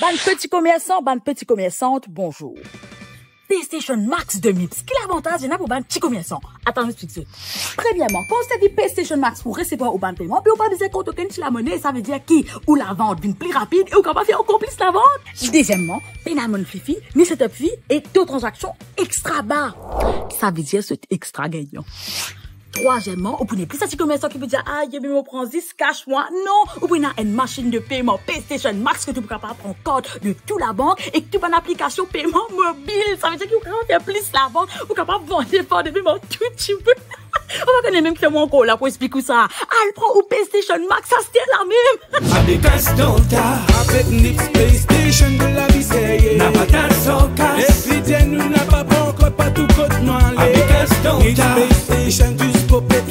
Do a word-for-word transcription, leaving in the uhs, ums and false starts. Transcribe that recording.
Bann peti komersan, bann peti komersant, bonzour. PayStation Max de Mips, ki lavantaz ena pou bann ti komersan? Atann, mo explik zot. Premierman, kan ou servi PayStation Max pou resevwar ou bann peyman, be ou pa bizin kont okenn ti lamone, savedir ki ou lavant vinn pli rapid e ou kapav fer ankor plis lavant. Dezieman, pena monthly fee, ni setup fee e to tranzaksion extra ba. Savedir zot extra gagnan. Trwazieman, ou pou nepli sa ti komersan ki pou dir, "Ay, me mo pran zis cash mwa." Non, ou pou ena enn masinn de peyman PayStation Max ki ou pou kapav pran kart de tou labank ek tou bann aplikasion peyman mobil. Savedir ki ou kapav fer plis lavant, ou kapav vann bann peyman tou dimoun. Ou pa kone mem ki mo ankor la pou explik ou sa. Al pran ou PayStation Max aster la mem. Avek Cash Danta, avek Nips PayStation, de lavi serye. Napa kas ar kas. Epi dir nou napa pankor partou kot nou ale. Avek Cash Danta. Nips PayStation, zis kope